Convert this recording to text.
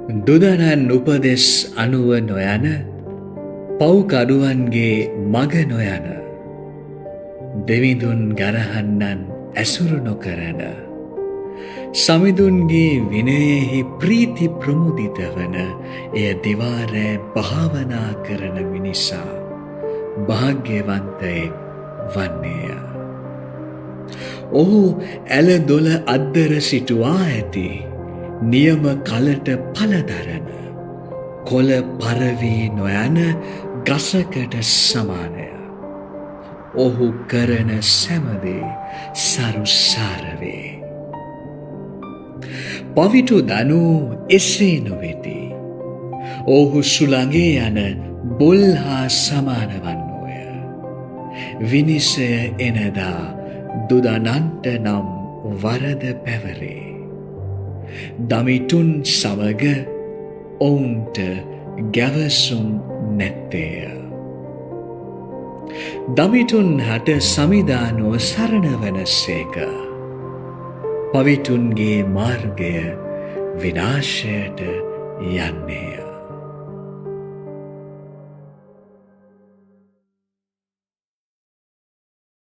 දුදනන් උපදෙස් අනුව නොයන, පව්කරුවන්ගේ මග නොයන, දෙවිඳුන් ගරහන්නන් ඇසුරු නොකරන, සමිඳුන්ගේ විනයෙහි ප්‍රීති ප්‍රමුදිත වන, එය දිවා රෑ භාවනා කරන මිනිසා භාග්‍යවන්තයෙක් වන්නේය. ඔහු ඇල දොළ අද්දර සිටුවා ඇති නියම කලට පලදරන, කොළ පරවී නොයන ගසකට සමානය. ඔහු කරන සැමදේ සරුසාර වේ. පවිටු දනෝ එසේ නොවෙති. ඔහු සුළඟේ යන බොල් හා සමාන වන්නෝය. විනිශය එනදා දුදනන්ට නම් වරද පැවරේ. දමිටුන් සමග ඔවුන්ට ගැවසුම් නැත්තේය. දමිටුන් හට සමිඳානෝ සරණ වන සේක. පවිටුන්ගේ මාර්ගය විනාශයට යන්නේය.